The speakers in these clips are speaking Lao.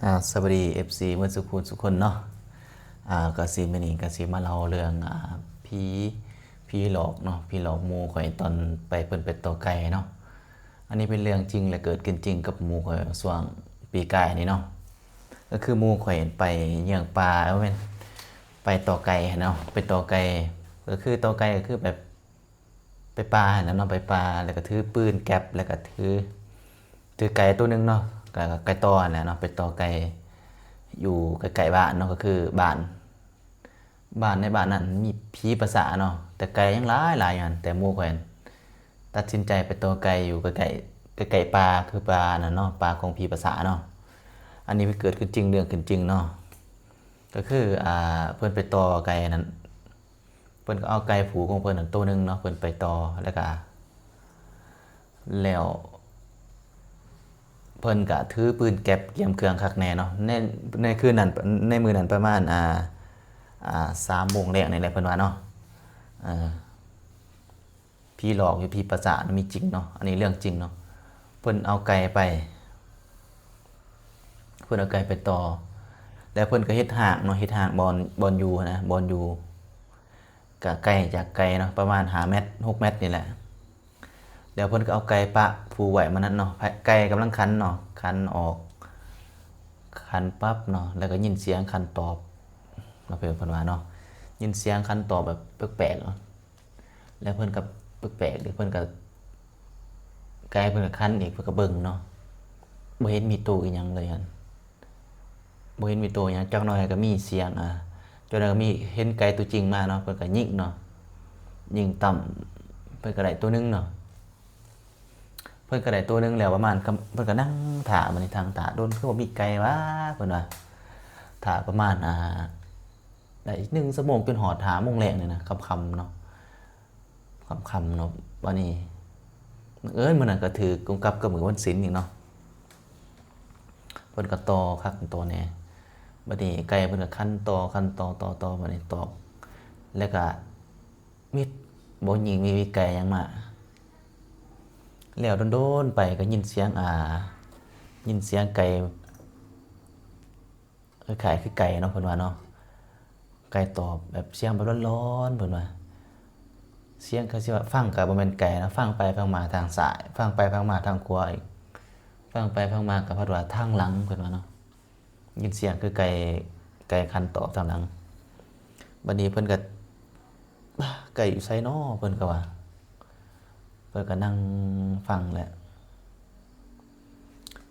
ອ່າ ສະບາຍດີ ເອັຟຊີ ເໝິດສູ່ຄົນສູ່ຄົນເນາະ. ອ່າ ກະຊິ ມື້ນີ້ກະຊິມາເລົ່າເລື່ອງ ອ່າ ຜີ ຜີຫຼອກເນາະ, ຜີຫຼອກໝູ່ຂ້ອຍຕອນໄປ ເພິ່ນໄປຕໍ່ໄກ່ເນາະ. ອັນນີ້ເປັນເລື່ອງຈິງ ແລະ ເກີດຂຶ້ນຈິງກັບໝູ່ຂ້ອຍຊ່ວງປີກາຍນີ້ເນາະ. ກະຄືໝູ່ຂ້ອຍໄປເຍືອງປ່າ ເອີ ແມ່ນ ໄປຕໍ່ໄກ່ຫັ້ນເນາະ, ໄປຕໍ່ໄກ່ ກະຄືຕໍ່ໄກ່ ກະຄືແບບ ໄປປ່າຫັ້ນແຫຼະເນາະ, ໄປປ່າ ແລ້ວກະຖືປືນແກັບ ແລ້ວກະຖື ຖືໄກ່ໂຕໜຶ່ງເນາະ, ກະໄກ່ຕໍ່ຫັ້ນແຫຼະເນາະ, ໄປຕໍ່ໄກ່ຢູ່ໃກ້ໆບ້ານເນາະ, ກະຄືບ້ານ ບ້ານ ໃນບ້ານນັ້ນມີຜີປະສາດເນາະ, ແຕ່ໄກ່ຍັງຫຼາຍໆຢູ່ຫັ້ນ. ແຕ່ໝູ່ຂ້ອຍຕັດສິນໃຈໄປຕໍ່ໄກ່ຢູ່ໃກ້ໆ ໃກ້ໆປ່າ ຄືປ່ານັ້ນເນາະ, ປ່າຂອງຜີປະສາດເນາະ. ອັນນີ້ເກີດຂຶ້ນຈິງ ເລື່ອງຂຶ້ນຈິງເນາະ, ກະຄື ອ່າ ເພິ່ນໄປຕໍ່ໄກ່ນັ້ນ ເພິ່ນກະເອົາໄກ່ຜູຂອງເພິ່ນນັ້ນໂຕໜຶ່ງເນາະ, ເພິ່ນໄປຕໍ່ ແລ້ວກະ ແລ້ວເພິ່ນກະຖືປືນແກັບ ກຽມເຄື່ອງຄັກແນ່ເນາະ. ໃນ ໃນຄືນນັ້ນ ໃນມື້ນັ້ນປະມານ ອ່າ ອ່າ ສາມໂມງແລງນີ້ແຫຼະ ເພິ່ນວ່າເນາະ. ເອີ ຜີຫຼອກຢູ່ ຜີປະສາດມີຈິງເນາະ, ອັນນີ້ເລື່ອງຈິງເນາະ. ເພິ່ນເອົາໄກ່ໄປ ເພິ່ນເອົາໄກ່ໄປຕໍ່ ແລ້ວເພິ່ນກະເຮັດຮ້າງເນາະ, ເຮັດຮ້າງບ່ອນ ບ່ອນຢູ່ຫັ້ນນະ, ບ່ອນຢູ່ ກະໄກຈາກໄກ່ເນາະ ປະມານຫ້າແມັດ ຫົກແມັດນີ້ແຫຼະ. ແລ້ວເພິ່ນກະເອົາໄກ່ປະຜູໄວ້ໝ່ອງນັ້ນເນາະ, ໄກ່ກຳລັງຂັນເນາະ, ຂັນອອກ ຂັນປັບເນາະ, ແລ້ວກະຍິນສຽງຂັນຕອບເນາະ ເພິ່ນ ເພິ່ນວ່າເນາະ, ຍິນສຽງຂັນຕອບແບບແປກໆເນາະ. ແລ້ວເພິ່ນກະແປກໆເດ ເພິ່ນກະ ໄກ່ເພິ່ນກະຂັນອີກ ເພິ່ນກະເບິ່ງເນາະ, ບໍ່ເຫັນມີໂຕອີ່ຫຍັງເລີຍຫັ້ນ, ບໍ່ເຫັນມີໂຕອີ່ຫຍັງ. ຈັກໜ້ອຍກະມີສຽງ ອ່າ ຈັກໜ້ອຍກະມີ ເຫັນໄກ່ໂຕຈິງມາເນາະ, ເພິ່ນກະຍິງເນາະ, ຍິງຕ່ຳ ເພິ່ນກະໄດ້ໂຕໜຶ່ງເນາະ. ເພິ່ນກະໄດ້ໂຕໜຶ່ງແລ້ວ ປະມານ ເພິ່ນກະນັ່ງຖ້າ ບາດນີ້ນັ່ງຖ້າ ດົນຄືບໍ່ມີໄກ່ຫວາ ເພິ່ນວ່າ. ຖ້າປະມານ ອ່າ ໄດ້ໜຶ່ງຊົ່ວໂມງ ຈົນຮອດຫ້າໂມງແລງນີ້ນະ, ຄ່ຳໆເນາະ, ຄ່ຳໆເນາະ. ບາດນີ້ບັງເອີນມື້ນັ້ນກະຖືກກົງກັບກັບມື້ວັນສິນອີກເນາະ, ເພິ່ນກະຕໍ່ຄັກຕໍ່ແນ່. ບາດນີ້ໄກ່ເພິ່ນກະຂັນຕໍ່ ຂັນຕໍ່ ຕໍ່ ຕໍ່ ບາດນີ້ຕອກ ແລ້ວກະມິດ ບໍ່ຍິງມີໄກ່ຫຍັງມາ. ແລ້ວດົນໆໄປກະຍິນສຽງ ອ່າ ຍິນສຽງໄກ່ ຄ້າຍໆຄືໄກ່ເນາະ ເພິ່ນວ່າເນາະ, ໄກ່ຕອບແບບສຽງແບບຮ້ອນໆ ເພິ່ນວ່າ. ສຽງກະຊິວ່າ ຟັງກະບໍ່ແມ່ນໄກ່ເນາະ, ຟັງໄປຟັງມາທາງຊ້າຍ ຟັງໄປຟັງມາທາງຂວາອີກ, ຟັງໄປຟັງມາກະພັດວ່າທາງຫຼັງ ເພິ່ນວ່າເນາະ. ຍິນສຽງຄືໄກ່ ໄກ່ຂັນຕອບທາງຫຼັງ. ບາດນີ້ເພິ່ນກະ ໄກ່ຢູ່ໃສນໍ ເພິ່ນກະວ່າ. ເພິ່ນກະນັ່ງຟັງແຫຼະ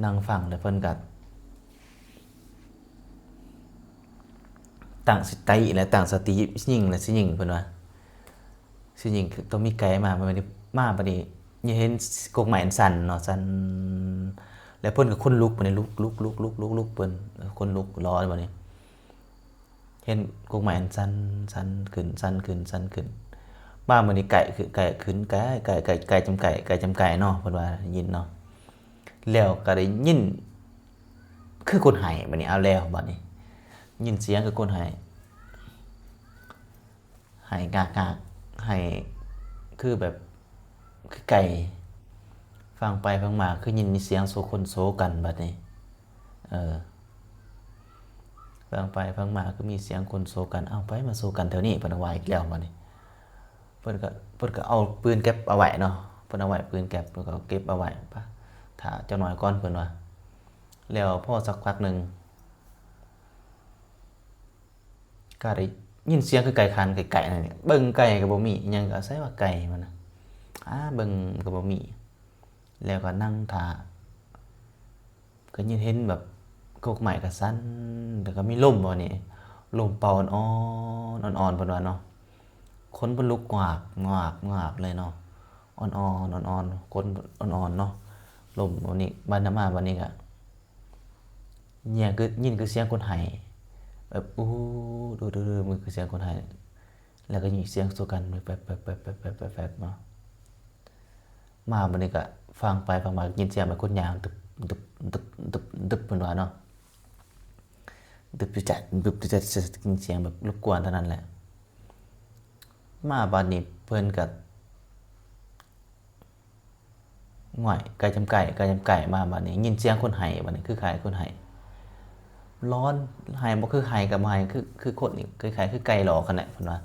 ນັ່ງຟັງແລ້ວເພິ່ນກະຕັ້ງສະຕິແຫຼະ ຕັ້ງສະຕິ ຊິຍິງແຫຼະ ຊິຍິງ ເພິ່ນວ່າ. ຊິຍິງ ຕ້ອງມີໄກ່ມາ ມາບາດນີ້ ເຫັນກົກໄມ້ອັນສັ່ນເນາະ ສັ່ນ ແລ້ວເພິ່ນກະຂົນລຸກ ບາດນີ້ ລຸກ ລຸກ ລຸກ ເພິ່ນຂົນລຸກຫຼໍ່ບາດນີ້. ເຫັນກົກໄມ້ອັນສັ່ນ ສັ່ນຂຶ້ນ ສັ່ນຂຶ້ນ ສັ່ນຂຶ້ນ ມາບາດນີ້ ໄກ່ ໄກ່ຂຶ້ນ ໄກ່ ໄກ່ ໄກ່ ໄກ່ຈຳໄກ່ ໄກ່ຈຳໄກ່ເນາະ ເພິ່ນວ່າໄດ້ຍິນເນາະ. ແລ້ວກະໄດ້ຍິນຄືຄົນໄຫ້ ບາດນີ້ ເອົາແລ້ວ ບາດນີ້ ຍິນສຽງຄືຄົນໄຫ້ ໄຫ້ກາກໆ ໄຫ້ຄືແບບ ຄືໄກ່. ຟັງໄປຟັງມາຄືຍິນມີສຽງໂຊ ຄົນໂຊກັນບາດນີ້. ເອີ ຟັງໄປຟັງມາຄືມີສຽງຄົນໂຊກັນ. ເອົ້າ ໃຜມາໂຊກັນແຖວນີ້? ເພິ່ນວ່າອີກແລ້ວບາດນີ້. ເພິ່ນກະ ເພິ່ນກະເອົາປືນເກັບເອົາໄວ້ເນາະ. ເພິ່ນເອົາໄວ້ ປືນເກັບ ເພິ່ນກະເກັບເອົາໄວ້ ຖ້າຈັກໜ້ອຍກ່ອນ ເພິ່ນວ່າ. ແລ້ວພໍສັກພັກໜຶ່ງ ກະໄດ້ຍິນສຽງຄືໄກ່ຂັນໄກໆ ນັ້ນແຫຼະ. ເບິ່ງໄກ່ກະບໍ່ມີ ຫຍັງກະໃສວ່າໄກ່ມັນນະ ຫາເບິ່ງກະບໍ່ມີ. ແລ້ວກະນັ່ງຖ້າ ກະຍິນເຫັນແບບກົກໄມ້ກະສັ່ນ ແລ້ວກະມີລົມ ບາດນີ້ ລົມເປົ່າອ່ອນໆ ອ່ອນໆ ເພິ່ນວ່າເນາະ. ຂົນເພິ່ນລຸກງວາກ ງວາກ ງວາກເລີຍເນາະ. ອ່ອນໆ ອ່ອນໆ ຂົນອ່ອນໆ ເນາະ ລົມ ບາດນີ້ ບາດມາ ບາດນີ້ກະ ຍິນຄື ຍິນຄືສຽງຄົນໄຫ້ ແບບ ອູ ດູ ດູ ດູ ຄືສຽງຄົນໄຫ້ ແລ້ວກະຍິນສຽງໂຊກັນ ແປບໆໆໆ ເນາະ. ມາບາດນີ້ກະຟັງໄປຟັງມາ ຍິນສຽງແບບຄົນຍ່າງ ຕຶບ ຕຶບ ຕຶບ ຕຶບ ເພິ່ນວ່າເນາະ ຕຶບ ຕຶບ ຕຶບ ຕຶບ ຍິນສຽງແບບລົບກວນເທົ່ານັ້ນແຫຼະ. ມາບາດນີ້ເພິ່ນກະ ຫ້ວຍ ໄກ່ຈຳໄກ່ ໄກ່ຈຳໄກ່ ມາບາດນີ້ ຍິນສຽງຄົນໄຫ້ ບາດນີ້ຄືຄ້າຍຄົນໄຫ້. ຮ້ອນ ໄຫ້ບໍ່ຄືໄຫ້ກໍບໍ່ໄຫ້ ຄື ຄືຄົນນີ້ ຄ້າຍໆຄືໄກ່ຫຼອກຫັ້ນແຫຼະ ເພິ່ນວ່າ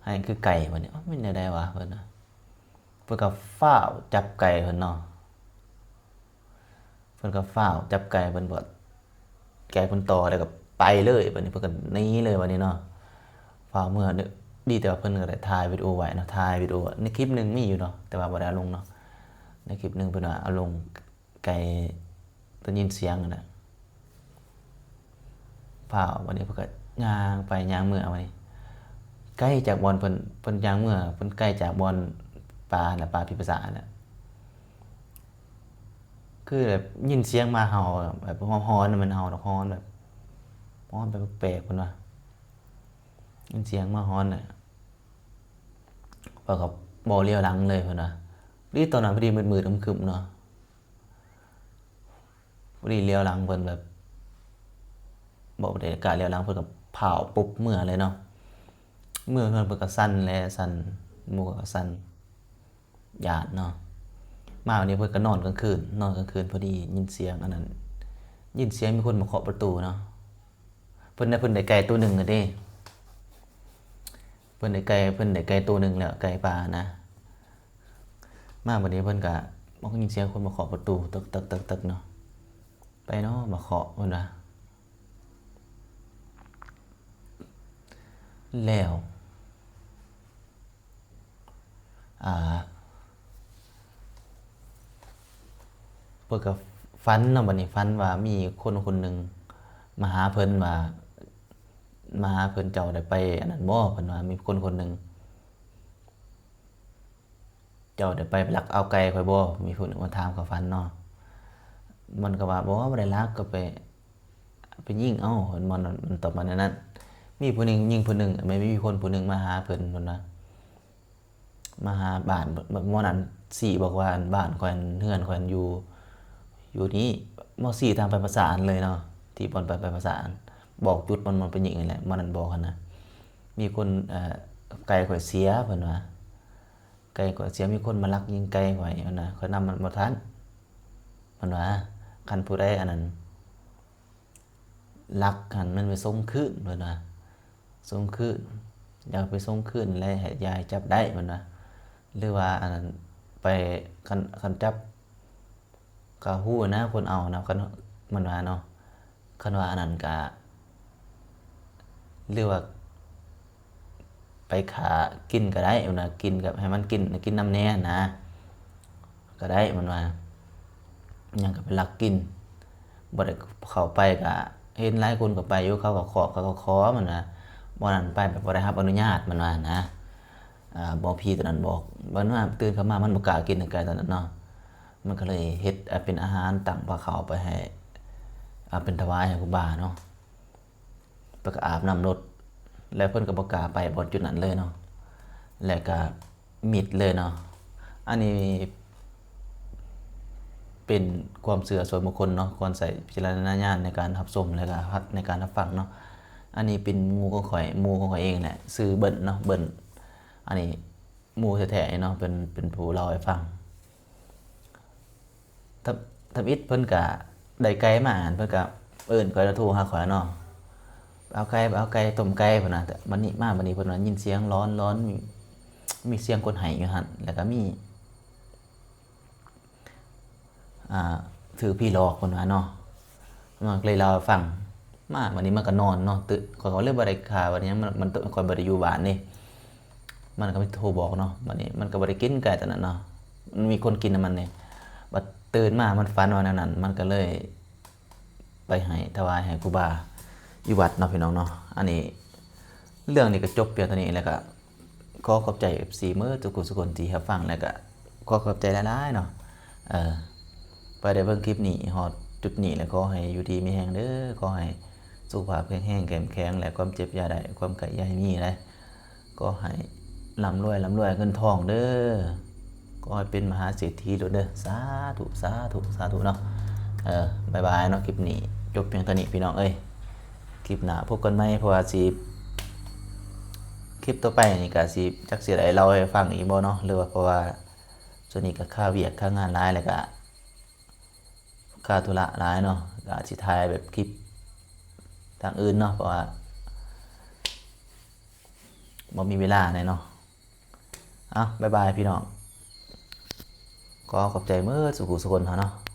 ໄຫ້ຄືໄກ່. ບັດນີ້ ເອົ້າ ແມ່ນແນວໃດວະ ເພິ່ນວ່າ ເພິ່ນກໍຟ້າວຈັບໄກ່ເພິ່ນເນາະ ເພິ່ນກໍຟ້າວຈັບໄກ່ເພິ່ນ ບາດໄກ່ເພິ່ນຕໍ່ແລ້ວກໍໄປເລີຍ. ບັດນີ້ເພິ່ນກໍໜີເລີຍບັດນີ້ເນາະ ຟ້າວເມືອ. ດີແຕ່ວ່າເພິ່ນກໍໄດ້ຖ່າຍວິດີໂອໄວ້ເນາະ ຖ່າຍວິດີໂອ ໃນຄລິບໜຶ່ງມີຢູ່ເນາະ ແຕ່ວ່າບໍ່ໄດ້ເອົາລົງເນາະ. ໃນຄລິບໜຶ່ງເພິ່ນວ່າເອົາລົງ ໄກ່ ໄດ້ຍິນສຽງຫັ້ນນະ ຟ້າວ. ບັດນີ້ເພິ່ນກໍຍ່າງໄປຍ່າງເມືອ ບັດນີ້ ໄກຈາກບ່ອນເພິ່ນ ເພິ່ນຍ່າງເມືອ ເພິ່ນໄກຈາກບ່ອນປ່າຫັ້ນນະ ປ່າຜີປະສາດຫັ້ນນະ ຄືແບບຍິນສຽງໝາເຫົ່າ ແບບຮ້ອນ ມັນເຫົ່າ ຮ້ອນແບບ ຮ້ອນແປກໆ ເພິ່ນວ່າ ຍິນສຽງໝາຮ້ອນນະ. ເພິ່ນກໍບໍ່ລຽວຫຼັງເລີຍ ເພິ່ນວ່າ. ພໍດີຕອນນັ້ນພໍດີມືດໆ ຄຶ້ມໆ ເນາະ ພໍດີລຽວຫຼັງເພິ່ນແບບ ບໍ່ໄດ້ກະລຽວຫຼັງ ເພິ່ນກໍພ້າວປຸບເມືອເລີຍເນາະ. ເມືອເຮືອນເພິ່ນກໍສັ່ນແຫຼະ ສັ່ນ ໝູ່ກໍສັ່ນ ຢ້ານເນາະ. ມາວັນນີ້ເພິ່ນກໍນອນກາງຄືນ ນອນກາງຄືນ ພໍດີຍິນສຽງອັນນັ້ນ ຍິນສຽງມີຄົນມາເຄາະປະຕູເນາະ. ເພິ່ນໄດ້ ເພິ່ນໄດ້ໄກ່ໂຕໜຶ່ງຫັ້ນເດ້ ເພິ່ນໄດ້ໄກ່ ເພິ່ນໄດ້ໄກ່ໂຕໜຶ່ງແລ້ວ ໄກ່ປ່ານະ. ມາບັດນີ້ເພິ່ນກະ ໄດ້ຍິນສຽງຄົນມາເຄາະປະຕູ ຕຶກໆໆໆ ເນາະ. ໃຜເນາະມາເຄາະ ເພິ່ນວ່າ. ແລ້ວ ອ່າ ເພິ່ນກໍຝັນເນາະ ບັດນີ້ຝັນວ່າມີຄົນຄົນໜຶ່ງມາຫາເພິ່ນວ່າ ມາຫາເພິ່ນ ເຈົ້າໄດ້ໄປອັນນັ້ນບໍ່ ເພິ່ນວ່າມີຄົນຄົນໜຶ່ງ ເຈົ້າໄດ້ໄປລັກເອົາໄກ່ຂ້ອຍບໍ່ ມີຜູ້ໜຶ່ງມາຖາມເຂົ້າຝັນເນາະ. ມັນກໍວ່າ ບໍ່ ບໍ່ໄດ້ລັກ ກໍໄປ ໄປຍິງເອົາ ເພິ່ນ ມັນ ມັນຕອບມາແນວນັ້ນ. ມີຜູ້ໜຶ່ງ ຍິງຜູ້ໜຶ່ງ ແມ່ນມີຄົນຜູ້ໜຶ່ງມາຫາເພິ່ນ ເພິ່ນວ່າ ມາຫາບ້ານ ໝໍນັ້ນຊີ້ບອກວ່າ ບ້ານຂ້ອຍ ເຮືອນຂ້ອຍຢູ່ ຢູ່ນີ້ ໝໍຊີ້ທາງໄປປະສານເລີຍເນາະ ທີ່ບ່ອນໄປ ໄປປະສານ ບອກຈຸດມັນ ມັນໄປຍິງນັ້ນແຫຼະ ໝໍນັ້ນບອກຫັ້ນນະ. ມີຄົນ ເອີ ໄກ່ຂ້ອຍເສຍ ເພິ່ນວ່າ ໄກ່ຂ້ອຍເສຍ ມີຄົນມາລັກຍິງໄກ່ຂ້ອຍ ເພິ່ນວ່າ ຂ້ອຍນຳມັນບໍ່ທັນ ເພິ່ນວ່າ. ຄັນຜູ້ໃດອັນນັ້ນ ລັກຫັ້ນແມ່ນໄປສົ່ງຄືນ ເພິ່ນວ່າ ສົ່ງຄືນ ຢາກໄປສົ່ງຄືນ ແລະ ໃຫ້ ຢ່າໃຫ້ຈັບໄດ້ ເພິ່ນວ່າ. ຫຼືວ່າອັນນັ້ນໄປ ຄັນ ຄັນຈັບກໍຮູ້ນະ ຄົນເອົານະ ຄັນ ເພິ່ນວ່າເນາະ. ຄັນວ່າອັນນັ້ນກະ ຫຼືວ່າໄປຂ້າກິນກໍໄດ້ ເພິ່ນວ່າ ກິນກັບ ໃຫ້ມັນກິນ ກິນນຳແດ່ນະ ກໍໄດ້ ເພິ່ນວ່າ. ຫຍັງກໍໄປລັກກິນ ບໍ່ໄດ້ເຂົ້າໄປ ກະເຫັນຫຼາຍຄົນກໍໄປຢູ່ ເຂົາກໍເຄາະ ເຂົາກໍຂໍ ເພິ່ນວ່າ. ບໍ່ນັ້ນໄປແບບບໍ່ໄດ້ຮັບອະນຸຍາດ ເພິ່ນວ່ານະ. ອາ ໝໍຜີຕົວນັ້ນບອກ ເພິ່ນວ່າຕື່ນຂຶ້ນມາມັນບໍ່ກ້າກິນແລ້ວ ໄກ່ຕົວນັ້ນເນາະ. ມັນກໍເລີຍເຮັດ ເປັນອາຫານ ຕັ້ງພາເຂົ້າໄປໃຫ້ ເປັນຖວາຍໃຫ້ຄູບາເນາະ. ເພິ່ນກໍອາບນ້ຳລົດ ແລ້ວເພິ່ນກໍບໍ່ກ້າໄປບ່ອນຈຸດນັ້ນເລີຍເນາະ ແລ້ວກໍມິດເລີຍເນາະ. ອັນນີ້ເປັນຄວາມເຊື່ອສ່ວນບຸກຄົນເນາະ ຄວນໃຊ້ວິຈາລະນະຍານໃນການຮັບຊົມ ແລ້ວກໍໃນການຮັບຟັງເນາະ. ອັນນີ້ເປັນໝູ່ຂອງຂ້ອຍ ໝູ່ຂອງຂ້ອຍເອງແຫຼະ ຊື່ເບິ້ນເນາະ ເບິ້ນ. ອັນນີ້ໝູ່ແທ້ໆເນາະ ເປັນ ເປັນຜູ້ເລົ່າໃຫ້ຟັງ. ທຳ ທຳອິດເພິ່ນກະໄດ້ໄກ່ມາ ເພິ່ນກະເອີ້ນຂ້ອຍ ໂທຫາຂ້ອຍເນາະ ເອົາໄກ່ ເອົາໄກ່ ຕົ້ມໄກ່ ເພິ່ນວ່າ. ບັດນີ້ມາ ບັດນີ້ເພິ່ນວ່າຍິນສຽງຮ້ອນໆ ມີ ມີສຽງຄົນໄຫ້ຢູ່ຫັ້ນ ແລ້ວກະມີ ອ່າ ຖືກຜີຫຼອກ ເພິ່ນວ່າເນາະ. ມັນກໍເລີຍເລົ່າໃຫ້ຟັງ ມາ ບັດນີ້ມັນກໍນອນເນາະ ຕື່ນ ຂ້ອຍກໍເລີຍບໍ່ໄດ້ຂ້າ ບັດນີ້ມັນ ມັນ ຂ້ອຍບໍ່ໄດ້ຢູ່ບ້ານເດ້ ມັນກໍມີໂທບອກເນາະ. ບັດນີ້ມັນກໍບໍ່ໄດ້ກິນໄກ່ຕົວນັ້ນເນາະ ມັນມີຄົນກິນນຳມັນເດ້. ບັດຕື່ນມາມັນຝັນວ່າແນວນັ້ນ ມັນກໍເລີຍໄປໃຫ້ ຖວາຍໃຫ້ຄູບາຢູ່ວັດເນາະ ພີ່ນ້ອງເນາະ. ອັນນີ້ ເລື່ອງນີ້ກໍຈົບພຽງເທົ່ານີ້ ແລ້ວກໍ ຂໍຂອບໃຈເອັຟຊີເໝິດທຸກຜູ້ທຸກຄົນທີ່ຮັບຟັງ ແລ້ວກະຂໍຂອບໃຈຫຼາຍໆເນາະ ເອີ ໄປໄດ້ເບິ່ງຄລິບນີ້ຮອດຈຸດນີ້ ແລ້ວຂໍໃຫ້ຢູ່ດີມີແຮງເດີ ຂໍໃຫ້ສຸຂະພາບແຂງແຮງເຂັ້ມແຂງ ແລະ ຄວາມເຈັບຢ່າໄດ້ ຄວາມໄຂ້ຢ່າໃຫ້ມີເດີ ຂໍໃຫ້ລ່ຳລວຍ ລ່ຳລວຍເງິນທອງເດີ. ຂໍໃຫ້ເປັນມະຫາເສດຖີໂລດເດີ ສາທຸ ສາທຸ ສາທຸເນາະ. ເອີ ບາຍບາຍເນາະ ຄລິບນີ້ຈົບພຽງເທົ່ານີ້ພີ່ນ້ອງເອີຍ ຄລິບໜ້າພົບກັນໃໝ່ ເພາະວ່າຊິ ຄລິບຕໍ່ໄປນີ້ກະຊິ ຈັກຊິໄດ້ເລົ່າໃຫ້ຟັງອີກບໍ່ເນາະ ຫຼືວ່າ ເພາະວ່າຊ່ວງນີ້ກະຄາວຽກຄາງານຫຼາຍ ແລ້ວກະຄາທຸລະຫຼາຍເນາະ ກະອາດຊິຖ່າຍແບບຄລິບ ທາງອື່ນເນາະ ເພາະວ່າບໍ່ມີເວລາແນ່ເນາະ. ເອົາ ບາຍບາຍພີ່ນ້ອງ ຂໍຂອບໃຈເໝິດສູ່ຜູ້ສູ່ຄົນເຮົາເນາະ.